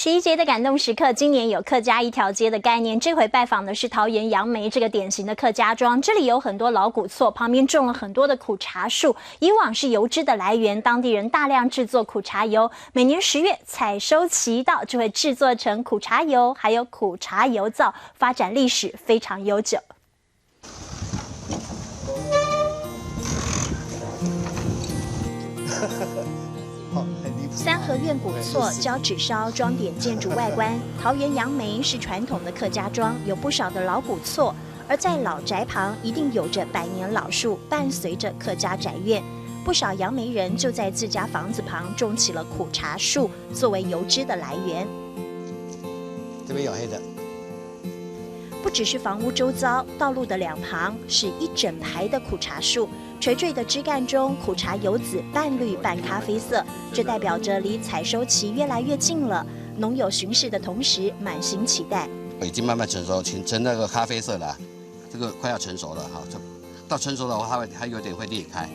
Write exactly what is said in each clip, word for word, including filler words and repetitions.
十一街的感动时刻，今年有客家一条街的概念，这回拜访的是桃园杨梅这个典型的客家庄。这里有很多老古厝，旁边种了很多的苦茶树。以往是油脂的来源，当地人大量制作苦茶油。每年十月采收期到，就会制作成苦茶油，还有苦茶油皂，发展历史非常悠久。三合院古厝交纸烧装点建筑外观。桃园杨梅是传统的客家庄，有不少的老古厝，而在老宅旁一定有着百年老树，伴随着客家宅院。不少杨梅人就在自家房子旁种起了苦茶树，作为油脂的来源。这边有黑的。不只是房屋周遭，道路的两旁是一整排的苦茶树，垂垂的枝干中，苦茶油籽半绿半咖啡色，这代表着离采收期越来越近了。农友巡视的同时，满心期待。已经慢慢成熟，呈呈那个咖啡色了，这个快要成熟了哈。这到成熟的话，它会它有点会裂开。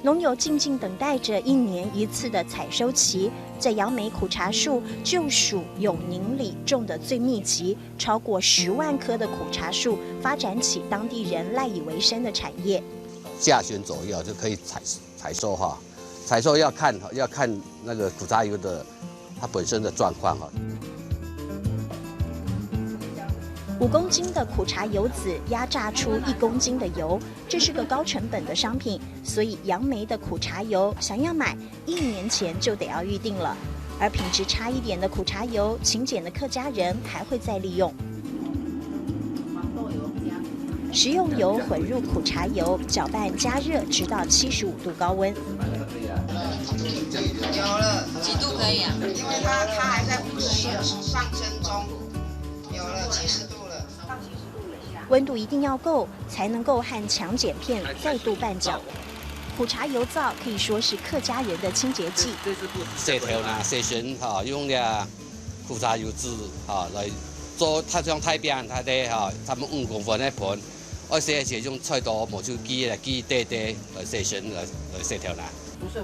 农友静静等待着一年一次的采收期，在杨梅苦茶树旧署永宁里种得最密集，超过十万棵的苦茶树发展起当地人赖以为生的产业。下旬左右就可以采采收哈，采收要看要看那个苦茶油的它本身的状况哈。五公斤的苦茶油籽压榨出一公斤的油，这是个高成本的商品，所以杨梅的苦茶油想要买，一年前就得要预定了。而品质差一点的苦茶油，勤俭的客家人还会再利用。食用油混入苦茶油，搅拌加热，直到七十五度高温。有了，几度可以啊？因为它它还在上升中，有了七十度了。温度一定要够，才能够和强碱片再度拌搅。苦茶油皂可以说是客家人的清洁剂。洗頭啦，洗身哈，用个苦茶油籽哈来做，它像大餅，它的哈，他们用功夫那盆，而且是用菜刀、毛巾机来机对对来洗身来来洗头啦。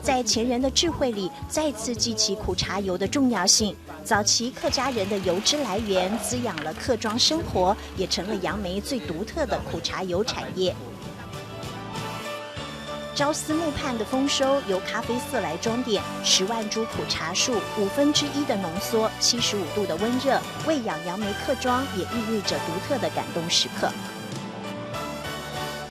在前人的智慧里，再次记起苦茶油的重要性。早期客家人的油脂来源，滋养了客庄生活，也成了杨梅最独特的苦茶油产业。朝思暮盼的丰收由咖啡色来装点，十万株苦茶树，五分之一的浓缩，七十五度的温热，喂养杨梅客庄，也孕育着独特的感动时刻。